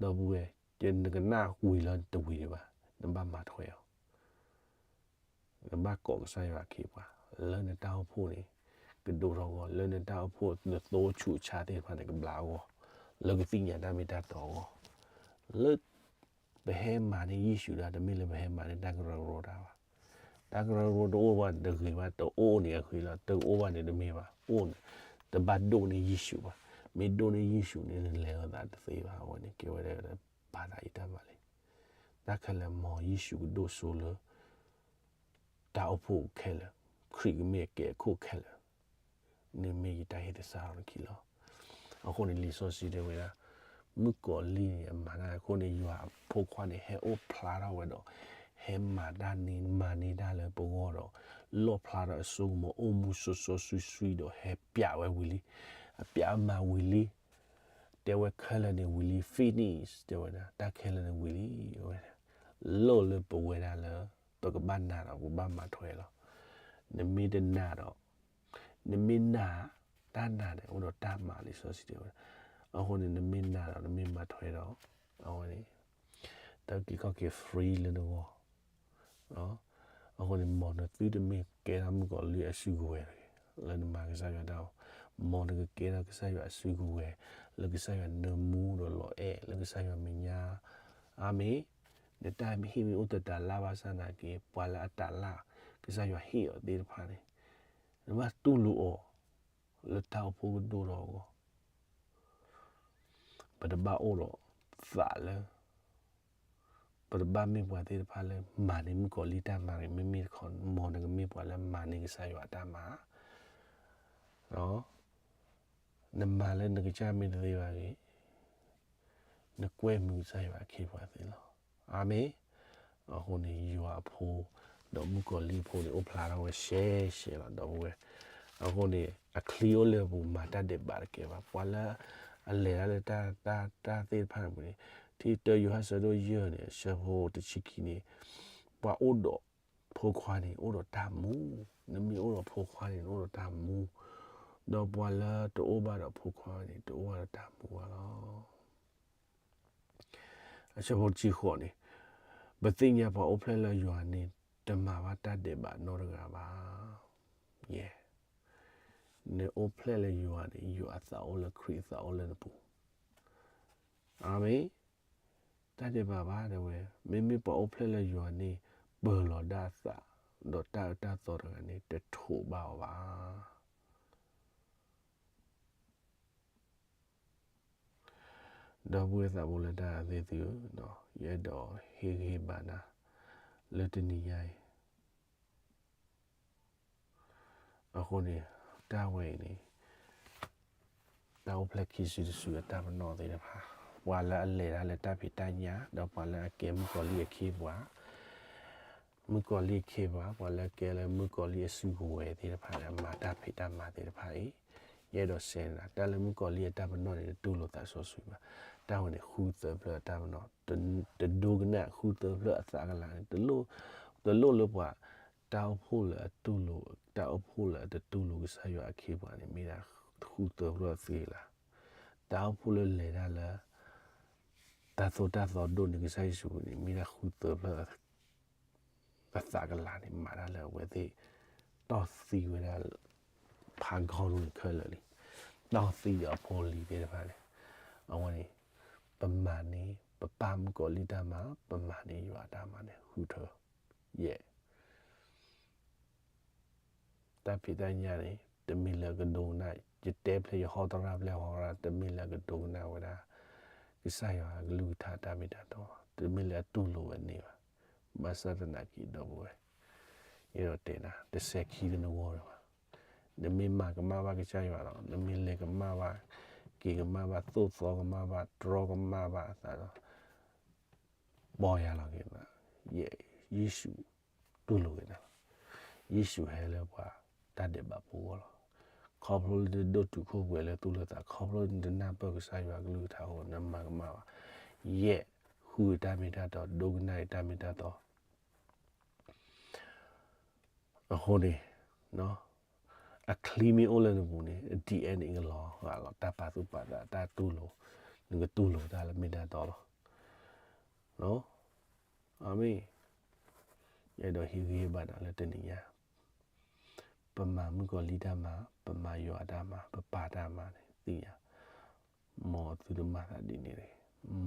ဒီပုၢ်ဝဲၢ်, နကနၣ်ဝံၤလီၤတဝံၤဒံးဘၣ်, နဘၣ်မၤထွဲအီၤ, နဘၣ်ကိးကစၢ်ယွၤအခ့အပှၤ, လၢနတၢ်အိၣ်ဖှိၣ်န့ၣ် ကဒိၣ်ထီၣ်အဂီၢ်, လၢနတၢ်အိၣ်ဖှိၣ် နသိဆူၣ်ဆါသ့ၣ်တဖၣ်န့ၣ် ကဘျါအဂီၢ်, လၢကသ့ၣ်ညါတၢ်မ့ၢ်တၢ်တီအဂီၢ်, လၢ ပဟဲမၤန့ၢ်ယ့ၣ်ၡူးတၢ် တမ့ၢ်လၢပဟဲမၤန့ၢ်တၢ်ကရၢကရိတၢ်ဘၣ်. တၢ်ကရၢကရိတအိၣ်ဘၣ်တဂ့ၤဘၣ်, တအိၣ်န့ၣ်အဂ့ၤလီၤ, တအိၣ်ဘၣ်န့ၣ်တမ့ၢ်ဘၣ်, အိၣ်န့ၣ် တဘၣ်ဒိၣ်န့ၢ်ယ့ၣ်ၡူးဘၣ်. မ့ၢ်ဒိၣ်န့ၢ်ယ့ၣ်ၡူးန့ၣ် နလဲၤလိာ်သးတသ့ဘၣ်. အဝဲန့ၣ်ကဲဝဲဒၣ် ဘၣ်သးအံၤတၢ်မၤလံ. တၢ်ခဲလၢာ်မ်ယ့ၣ်ၡူးကဒိၣ်စိလၢ တၢ်အိၣ်ဖှိၣ်ခဲလၢာ်, ခရံာ်ကမ့ၢ်အကဲအခိၣ်ခဲလၢာ်, န့ၣ်မ့ၢ်ယတၢ်ဟ့ၣ်သဆၣ်ထီၣ်နခံလီၤ. အဃိန့ၣ် လံာ်စီဆှံတဲဝဲဒၣ်, မုၣ်ကီၤလံၢ်န့ၣ် အမၤတၢ်အဃိန့ၣ် ယွၤအဖိခွါန့ၣ် ဟဲအိၣ်ဖျါထီၣ်ဝဲဒီး ဟဲမၤတၢ်န့ၣ်မၤန့ၢ်တၢ်လၢပဂီၢ်ဒီး လီၣ်ဖျါထီၣ်အစိကမီၤ အိၣ်မူစီစီဆှံဆှံဒီး ဟဲပျးဝဲဝံၤလံ, အပျးအမၤဝံၤလံ, တဲဝဲခဲလၢာ်န့ၣ်ဝံၤလံ, finish တဲဝဲဒၣ် တၢ်ခဲလၢာ်န့ၣ်ဝံၤလံ, ဝဲ လီၢ်လၢပဝဲဒၣ်လၢ ပကဘၣ်နာ်ဒီးပကဘၣ်မၤထွဲလီၤ. နမ့ၢ်တနာ်ဒီး နမ့ၢ်နာ်, တၢ်နာ်န့ၣ် အိၣ်ဒီးတၢ်မၤလံ လံာ်စီဆှံတဲဝဲ. အဃိန့ၣ် နမ့ၢ်နာ်ဒီး နမ့ၢ်မၤထွဲဒီး အဝဲန့ၣ် တၢ်က့ၤခီၣ်က့ၤ free လၢနဂီၢ်. အဃိန့ၣ် မ်နသုတမ့ၢ်ကဲထီၣ်မုၣ်ကီၤလံၢ်အစုကဝဲၤတဂ့ၤ, လၢနမၤကစၢ်ယွၤတၢ်အီၤ, မ်နကကဲထီၣ်ကစၢ်ယွၤအစုကဝဲၤ, လၢကစၢ်ယွၤနၢမူဒီးလီၤအဲၣ်လၢကစၢ်ယွၤမဲာ်ညါ. အၤမ့ၣ်. နတၢ်ဟ့ၣ်မ့ၢ်အိၣ်သတးလၢ်ဘၣ်ဆၣ်နာ်က့ ပှၤလၢအတးလၢ် ကစၢ်ယွၤဟ့ၣ်အီၤသ့ၣ်တဖၣ်န့ၣ် နဘၣ်တူၢ်လိာ်အီၤ လၢတၢ်အိၣ်ဖှိၣ်ကဒိၣ်ထီၣ်အဂီၢ်. ပတဘၣ်အိၣ်ဒီးသးလၢ ပတဘၣ်မ့ၢ်ပှၤသ့ၣ်တဖၣ်လၢမၤန့ၢ်မုၣ်ကီၤလံၢ်တၢ်မၤတဂ့ၤ, မ့မ့ၢ်တခီ မ်နကမ့ၢ်ပှၤလၢမၤန့ၢ်ကစၢ်ယွၤအတၢ်မၤ. နမၤလၢနကစၢ်မ့ၢ်တသ့ဘၣ်ဂ့ၤ, နကွဲမုာ်ကစၢ်ယွၤအခ့အပှၤသ့လီၤ. အၤမ့ၣ်. အဃိန့ၣ် ယွၤအဖိ ဒီးမုၣ်ကီၤလံၢ်အဖိန့ၣ် အိၣ်ဖျါထီၣ်ဝဲရှဲရှဲလီၤ ဒီပုၢ်ဝဲၢ်. အဃိန့ၣ် အချံအိၣ်လၢအပူၤ မၤတၢ်ဒဲးဘးတကဲဘၣ်. ပှၤလၢအလဲၤတၢ်လၢတၢ် တၢ် တၢ်သ့ၣ်တဖၣ်န့ၣ်ပူၤန့ၣ် ထံၣ်တၢယိၤဟၣ်ဆၢဒိၣ်ယဲၢ်န့ၣ် အဆၢဖိတဆံခံန့ၣ် ပှၤအိၣ်ဒီးဖိခွါန့ၣ် အိၣ်ဒီးတၢ်မူ. နမ့ၢ်အိၣ်ဒီးဖိခွါန့ၣ် နအိၣ်ဒီးတၢ်မူ, ဒီးပှၤလၢတအိၣ်ဘၣ်ဒီးဖိခွါန့ၣ် တအိၣ်ဘၣ်ဒီးတၢ်မူဘၣ်လီၤ. အဆၢဖိတဆံဃိးန့ၣ်, ပသ့ၣ်ညါပှၤအိၣ်ဖျဲၣ်လၢယွၤန့ၣ် တမၤဘၣ်တၢ်ဒဲးဘးနီတဂၤဘၣ်. ယဲၢ်, နအိၣ်ဖျဲၣ်လၢယွၤန့ၣ် ယွၤအသးအိၣ်လၢခရံာ်အသးအိၣ်လၢနပူၤ. အၤမ့ၣ်. တၢ်ဒဲးဘးဘၣ်တဲဝဲ, မ့မ့ၢ်ပှၤအိၣ်ဖျဲၣ်လၢယွၤန့ၣ် ပၢၤလီၤဒၣ်အသး, ဒီးတၢ်အၢတၢ်သီတဂၤန့ၣ် တထိးဘၣ်အီၤဘၣ်. ဒီပုၢ်ဝဲၢ်သးဘိလၢတၢ်သ့ၣ်သုဧၢ, ယအဲၣ်ဒိးဟ့ၣ်ဂံၢ်ဟ့ၣ်ဘါနၤ လၢတနံၤညါအံၤ. အဃိန့ၣ် တၢ်ဝဲအံၤန့ၣ် တၢ်အိၣ်ဖျဲၣ်ခံစုတစုအတၢ်ပနီၣ်သ့ၣ်တဖၣ်, ပှၤလၢအလဲၤတၢ်လၢတၢ်ဖံးတၢ်ညၣ် ဒီးပှၤလၢအကဲမုၣ်ကီၤလံၢ်အခ့အပှၤ, မုၣ်ကီၤလံၢ်အခ့အပှၤ, ပှၤလၢကဲလၢမုၣ်ကီၤလံၢ်အစုကဝဲၤသ့ၣ်တဖၣ်လၢအမၤတၢ်ဖံးတၢ်မၤသ့ၣ်တဖၣ်အံၤ, ယအဲၣ်ဒိးစံးနၤ, တၢ်လၢမုၣ်ကီၤလံၢ်အတၢ်ပနီၣ်န့ၣ် တတူၢ်လိာ်သးစီဆှံဘၣ်. တၢ်ဝဲန့ၣ်ဃုသၢဖျၢၣ်အတၢ်ပနီၣ်, တဒိကနၣ်ဃုသၢဖျၢၣ်အသးကလၤန့ၣ်, တလိၣ်လၢပှၤ တၢ်အိၣ်ဖှိၣ်လၢအတူၢ်လိာ်, တၢ်အိၣ်ဖှိၣ်လၢအတတူၢ်လိာ်ကစၢ်ယွၤအခ့အပှၤန့ၣ် မ့ၢ်ဒၣ်ဃုသၢဖျၢၣ်အသးကလၤ. တၢ်အိၣ်ဖှိၣ်လၢလဲၤတၢ်လၢ တၢ်သိၣ်တၢ်သီဒိၣ်န့ၢ်ကစၢ်ယ့ၣ်ၡူးန့ၣ် မ့ၢ်ဒၣ်ဃုသၢဖျၢၣ် အသးကလၤန့ၣ် မၤတၢ်လၢအဝဲသ့ၣ် တီၢ်သံဝဲဒၣ် ဖးကီဒိၣ်န့ၣ်ခဲလၢာ်လံ, တီၢ်သံဒီးအဖိလံၤသ့ၣ်တဖၣ်န့ၣ်, အဝဲန့ၣ် ပမၤန့ၢ် ပပၢ်မုၣ်ကီၤလံၢ်တၢ်မၤ, ပမၤန့ၢ်ယွၤအတၢ်မၤန့ၣ် ဃုထၢ, ယဲၢ် တၢ်ဖံးတၢ်ညၣ်န့ၣ် တမ့ၢ်လၢအကဒိကနၣ်, ယတဲဖျဲးယဟီတရၣ်ဖျဲးဟီတရၣ် တမ့ၢ်လၢအကဒိကနၣ်ဝဲဒၣ် ကစၢ်ယွၤအကလုၢ်ကထါတၢ်မ့ၢ်တၢ်တီ, တမ့ၢ်လၢအတူၢ်လိာ်ဝဲန့ၣ်ဘၣ်. ဘၣ်ဆၣ်သနာ်က့ဒီပုၢ်ဝဲၢ်, ယအဲၣ်ဒိးတဲနၤ တစဲးခံတနဂီၢ်လၢၤဘၣ်. နမ့ၢ်မၤကမၣ်ဘၣ်ကစၢ်ယွၤဒီး နမ့ၢ်လဲၤကမၣ်ဘၣ်, က့ၤကမၣ်ဘၣ်, သိၣ်သီကမၣ်ဘၣ်, တြီကမၣ်ဘၣ်အသးဒီး ပီၢ်ယၢ်လီၤက့ၤနၤ, ယ့ၣ်ၡူးတူၢ်လိာ်က့ၤနၤလီၤ. ယ့ၣ်ၡူးဟဲလၢပှၤတၢ်ဒဲးဘးပူၤအဂီၢ်လီၤ. ခီဖျိလၢနတဒိၣ်တုာ်ခိၣ်ပှဲၤလၢသူၣ်လၢသး, ခီဖျိလၢနတနၢ်ပၢၢ်ကစၢ်ယွၤအကလုၢ်ကထါအဃိ နမၤကမၣ်ဘၣ်. ယဲၢ်, ဃုတၢ်မ့ၢ်တၢ်တီ, ဒိကနၣ်အံၤတၢ်မ့ၢ်တၢ်တီ အဃိန့ၣ်, အချံမ့ၢ်အိၣ်လၢနပူၤန့ၣ် အဒံးအဲၣ်န့ၣ် ကလီၤဂာ်လီၤ တၢ်ပာ်သူၣ်ပာ်သး တၢ်တူၢ်လိာ်, နကတူၢ်လိာ်တၢ်လၢမ့ၢ်တၢ်တီလီၤ. အၤမ့ၣ်, ယအဲၣ်ဒိးဟ့ၣ်ဂံၢ်ဟ့ၣ်ဘါနၤလၢတနံၤညါ, ပမၤမုၣ်ကီၤလံၢ်တၢ်မၤ, ပမၤယွၤအတၢ်မၤ, ပပၢ်တၢ်မၤန့ၣ် သ့ၣ်ညါ မ်သုတမၤသးဒ်န့ၣ်တဂ့ၤ,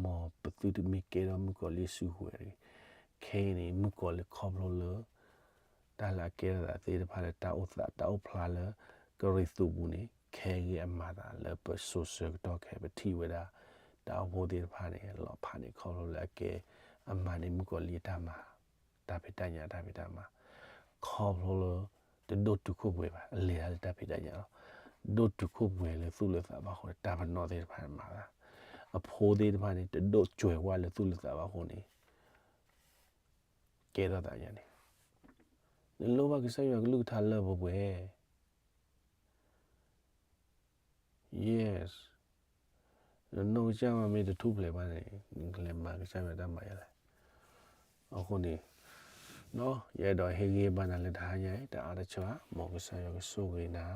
မ်ပသုတမ့ၢ်ကဲထီၣ်မုၣ်ကီၤလံၢ်စုကဝဲၤတဂ့ၤ. ခဲအံၤန့ၣ် မုၣ်ကီၤလံၢ်ခီဖျိလၢ တၢ်လၢအကဲထီၣ်သးသ့ၣ်တဖၣ်လၢတၢ်အိၣ်သးတၢ်အိၣ်ဖျါလၢ ကရံၣ်သူးပူၤန့ၣ် ခဲဂ့ၤအမၤသးလၢပစိၤဆၢကတီၢ်ခဲ ပထံၣ်ဝဲဒၣ် တၢ်အိၣ်ဖှိၣ်သ့ၣ်တဖၣ်န့ၣ် လီၤဖးန့ၣ် ခီဖျိလၢအကဲ အမၤန့ၢ်မုၣ်ကီၤလံၢ်အတၢ်မၤ တၢ်ဖံးတၢ်ညၣ် တၢ်ဖံးတၢ်မၤ ခီဖျိလၢ တဒိၣ်တုာ်ခိၣ်ပှဲၤဘၣ် အလဲၤတၢ်လၢတၢ်ဖံးတၢ်ညၣ်လီၤ. ဒိၣ်တုာ်ခိၣ်ပှဲၤလၢသူၣ်လၢသးဘၣ်အဃိ တၢ်ပနီၣ်သ့ၣ်တဖၣ်မၤသး, အဖိသ့ၣ်တဖၣ်န့ၣ် တဒိၣ်ကွဲးဝါလၢသူၣ်လၢသးဘၣ်အဃိန့ၣ် ကဲထီၣ်သးညါန့ၣ် နလိၣ်ဘၣ်ကစၢ်ယွၤကလုၢ်ကထါလၢပှဲၤပှဲၤ Yes. နနီၢ်ကစၢ်မ့ၢ်တထူၣ်ဖျဲးဘၣ်န့ၣ် နကလဲၤမၤကစၢ်ယွၤတၢ်မၤယလဲၣ်. အဃိန့ၣ် ယအဲၣ်ဒိးဟ့ၣ်ဂံၢ်ဟ့ၣ်ဘါနၤလၢတဟါညါအံၤ တအါတဆၢဘၣ်, မ်ကစၢ်ယွၤကဆိၣ်ဂ့ၤနၤ,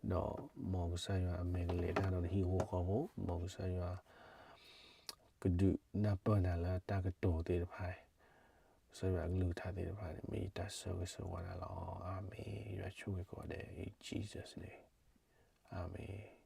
ဒီးမ်ကစၢ်ယွၤအမဲာ်ကလဲၤတၢ်ဒီးနဟံၣ်ဖိဃီဖိ, မ်ကစၢ်ယွၤ ကဒုးနၢ်ပၢၢ်နၤလၢတၢ်ကတိၤသ့ၣ်တဖၣ်, ကစၢ်ယွၤအကလုၢ်ကထါသ့ၣ်တဖၣ်န့ၣ် မ့ၢ်ယတၢ်ဆၢဂ့ၤဆၢဝါနၤလီၤ. အၤမ့ၣ်. ယွၤဆိၣ်ဂ့ၤကိးဂၤဒဲး in Jesus name. အၤမ့ၣ်.